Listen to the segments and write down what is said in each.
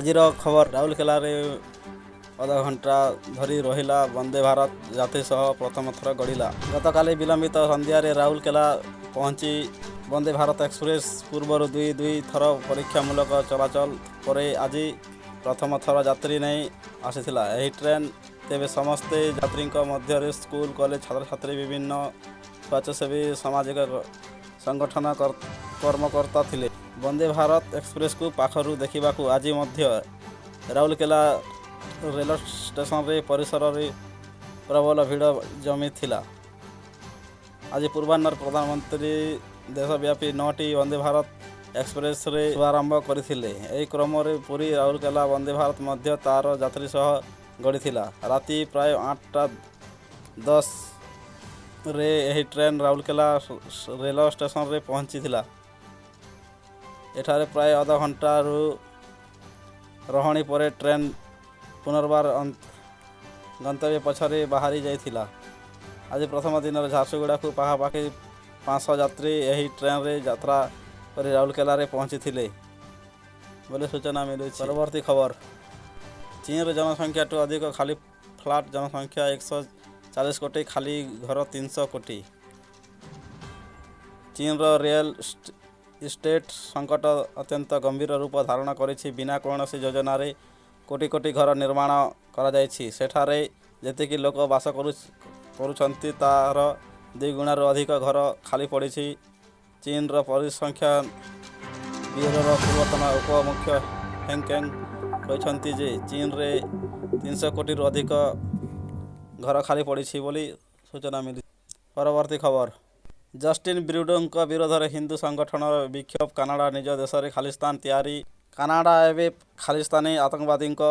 ଆଜିର ଖବର, ରାଉରକେଲାରେ ଅଧଘଣ୍ଟା ଧରି ରହିଲା ବନ୍ଦେ ଭାରତ, ଯାତ୍ରୀ ସହ ପ୍ରଥମ ଥର ଗଡ଼ିଲା। ଗତକାଲି ବିଳମ୍ବିତ ସନ୍ଧ୍ୟାରେ ରାଉରକେଲା ପହଞ୍ଚି ବନ୍ଦେ ଭାରତ ଏକ୍ସପ୍ରେସ୍ ପୂର୍ବରୁ ଦୁଇ ଦୁଇ ଥର ପରୀକ୍ଷାମୂଳକ ଚଳାଚଳ ପରେ ଆଜି ପ୍ରଥମ ଥର ଯାତ୍ରୀ ନେଇ ଆସିଥିଲା ଏହି ଟ୍ରେନ୍। ତେବେ ସମସ୍ତେ ଯାତ୍ରୀଙ୍କ ମଧ୍ୟରେ ସ୍କୁଲ କଲେଜ ଛାତ୍ରଛାତ୍ରୀ, ବିଭିନ୍ନ ସ୍ୱେଚ୍ଛାସେବୀ, ସାମାଜିକ ସଂଗଠନ କର୍ମକର୍ତ୍ତା ଥିଲେ। ବନ୍ଦେ ଭାରତ ଏକ୍ସପ୍ରେସକୁ ପାଖରୁ ଦେଖିବାକୁ ଆଜି ମଧ୍ୟ ରାଉରକେଲା ରେଳ ଷ୍ଟେସନରେ ପରିସରରେ ପ୍ରବଳ ଭିଡ଼ ଜମିଥିଲା। ଆଜି ପୂର୍ବାହ୍ନରେ ପ୍ରଧାନମନ୍ତ୍ରୀ ଦେଶବ୍ୟାପୀ 9ଟି ବନ୍ଦେ ଭାରତ ଏକ୍ସପ୍ରେସରେ ଶୁଭାରମ୍ଭ କରିଥିଲେ। ଏହି କ୍ରମରେ ପୁରୀ ରାଉରକେଲା ବନ୍ଦେ ଭାରତ ମଧ୍ୟ ତାର ଯାତ୍ରୀ ସହ ଗଡ଼ିଥିଲା। ରାତି ପ୍ରାୟ 8:10ରେ ଏହି ଟ୍ରେନ୍ ରାଉରକେଲା ରେଳ ଷ୍ଟେସନରେ ପହଞ୍ଚିଥିଲା। ଏଠାରେ ପ୍ରାୟ ଅଧଘଣ୍ଟାରୁ ରହଣି ପରେ ଟ୍ରେନ୍ ପୁନର୍ବାର ଗନ୍ତବ୍ୟ ପଛରେ ବାହାରି ଯାଇଥିଲା। ଆଜି ପ୍ରଥମ ଦିନରେ ଝାରସୁଗୁଡ଼ାକୁ ପାଖାପାଖି 500 ଯାତ୍ରୀ ଏହି ଟ୍ରେନ୍ରେ ଯାତ୍ରା କରି ରାଉରକେଲାରେ ପହଞ୍ଚିଥିଲେ ବୋଲି ସୂଚନା ମିଳୁଛି। ପରବର୍ତ୍ତୀ ଖବର, ଚୀନର ଜନସଂଖ୍ୟାଠୁ ଅଧିକ ଖାଲି ଫ୍ଲାଟ୍, ଜନସଂଖ୍ୟା 140 କୋଟି, ଖାଲି ଘର 300 କୋଟି। ଚୀନର ରିଏଲ୍ ଇଷ୍ଟେଟ୍ ସଙ୍କଟ ଅତ୍ୟନ୍ତ ଗମ୍ଭୀର ରୂପ ଧାରଣ କରିଛି। ବିନା କୌଣସି ଯୋଜନାରେ କୋଟି କୋଟି ଘର ନିର୍ମାଣ କରାଯାଇଛି। ସେଠାରେ ଯେତିକି ଲୋକ ବାସ କରୁଛନ୍ତି, ତାର ଦୁଇଗୁଣାରୁ ଅଧିକ ଘର ଖାଲି ପଡ଼ିଛି। ଚୀନର ପରିସଂଖ୍ୟାନ ବ୍ୟୁରୋର ପୂର୍ବତନ ଉପମୁଖ୍ୟ ହେଙ୍ଗ କେଙ୍ଗ କହିଛନ୍ତି ଯେ ଚୀନରେ 300 କୋଟିରୁ ଅଧିକ ଘର ଖାଲି ପଡ଼ିଛି ବୋଲି ସୂଚନା ମିଳିଛି। ପରବର୍ତ୍ତୀ ଖବର, ଜଷ୍ଟିନ ଟ୍ରୁଡୋଙ୍କ ବିରୋଧରେ ହିନ୍ଦୁ ସଂଗଠନର ବିକ୍ଷୋଭ, କାନାଡା ନିଜ ଦେଶରେ ଖାଲିସ୍ତାନ ତିଆରି। କାନାଡା ଏବେ ଖାଲିସ୍ତାନୀ ଆତଙ୍କବାଦୀଙ୍କ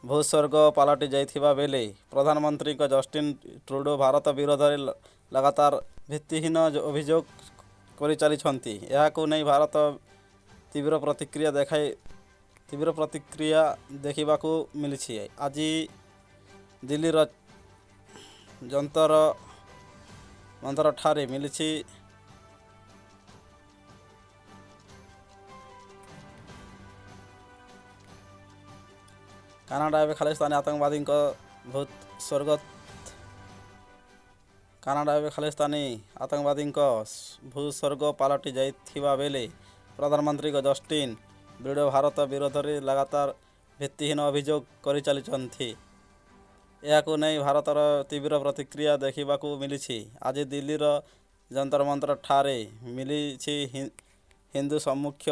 ଭୂସ୍ୱର୍ଗ ପାଲଟି ଯାଇଥିବା ବେଳେ ପ୍ରଧାନମନ୍ତ୍ରୀଙ୍କ ଜଷ୍ଟିନ ଟ୍ରୁଡୋ ଭାରତ ବିରୋଧରେ ଲଗାତାର ଭିତ୍ତିହୀନ ଅଭିଯୋଗ କରିଚାଲିଛନ୍ତି। ଏହାକୁ ନେଇ ଭାରତ ତୀବ୍ର ପ୍ରତିକ୍ରିୟା ଦେଖିବାକୁ ମିଳିଛି। ଆଜି ଦିଲ୍ଲୀର ଯନ୍ତର ମନ୍ତରଠାରେ ମିଳିଛି କାନାଡା ଏବେ ଖାଲିସ୍ତାନୀ ଆତଙ୍କବାଦୀଙ୍କ ଭୂସ୍ୱର୍ଗ କାନାଡା ଏବେ ଖାଲିସ୍ତାନୀ ଆତଙ୍କବାଦୀଙ୍କ ଭୂସ୍ୱର୍ଗ ପାଲଟି ଯାଇଥିବା ବେଳେ ପ୍ରଧାନମନ୍ତ୍ରୀଙ୍କ ଜଷ୍ଟିନ ଟ୍ରୁଡୋ ଭାରତ ବିରୋଧରେ ଲଗାତାର ଭିତ୍ତିହୀନ ଅଭିଯୋଗ କରିଚାଲିଛନ୍ତି। ଏହାକୁ ନେଇ ଭାରତର ତୀବ୍ର ପ୍ରତିକ୍ରିୟା ଦେଖିବାକୁ ମିଳିଛି। ଆଜି ଦିଲ୍ଲୀର ଯନ୍ତର ଠାରେ ମିଳିଛି ହିନ୍ଦୁ ସାମ୍ମୁଖ୍ୟ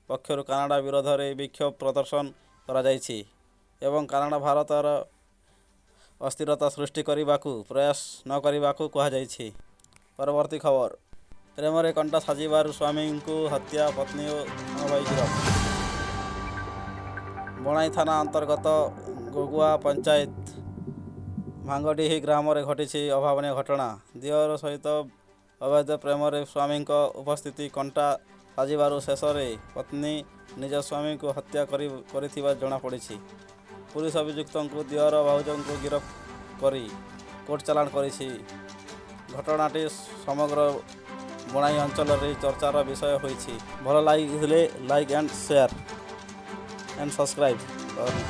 ପକ୍ଷରୁ କାନାଡା ବିରୋଧରେ ବିକ୍ଷୋଭ ପ୍ରଦର୍ଶନ କରାଯାଇଛି ଏବଂ କାନାଡା ଭାରତର ଅସ୍ଥିରତା ସୃଷ୍ଟି କରିବାକୁ ପ୍ରୟାସ ନ କରିବାକୁ କୁହାଯାଇଛି। ପରବର୍ତ୍ତୀ ଖବର, ପ୍ରେମରେ କଣ୍ଟା ସାଜିବାରୁ ସ୍ୱାମୀଙ୍କୁ ହତ୍ୟା, ପତ୍ନୀ ଓ ସାନ ଭାଇ ଗିରଫ। ବଣାଇ ଥାନା ଅନ୍ତର୍ଗତ ଗୋଗୁଆ ପଞ୍ଚାୟତ ଭାଙ୍ଗଡିହି ଗ୍ରାମରେ ଘଟିଛି ଅଭାବନୀୟ ଘଟଣା। ଦିଅର ସହିତ ଅବୈଧ ପ୍ରେମରେ ସ୍ୱାମୀଙ୍କ ଉପସ୍ଥିତି କଣ୍ଟା ସାଜିବାରୁ ଶେଷରେ ପତ୍ନୀ ନିଜ ସ୍ୱାମୀଙ୍କୁ ହତ୍ୟା କରିଥିବା ଜଣାପଡ଼ିଛି। ପୁଲିସ ଅଭିଯୁକ୍ତଙ୍କୁ ଦିଅର ଭାଉଜଙ୍କୁ ଗିରଫ କରି କୋର୍ଟ ଚାଲାଣ କରିଛି। ଘଟଣାଟି ସମଗ୍ର ବଣାଇ ଅଞ୍ଚଳରେ ଚର୍ଚ୍ଚାର ବିଷୟ ହୋଇଛି। ଭଲ ଲାଗିଥିଲେ like and share and subscribe କରନ୍ତୁ।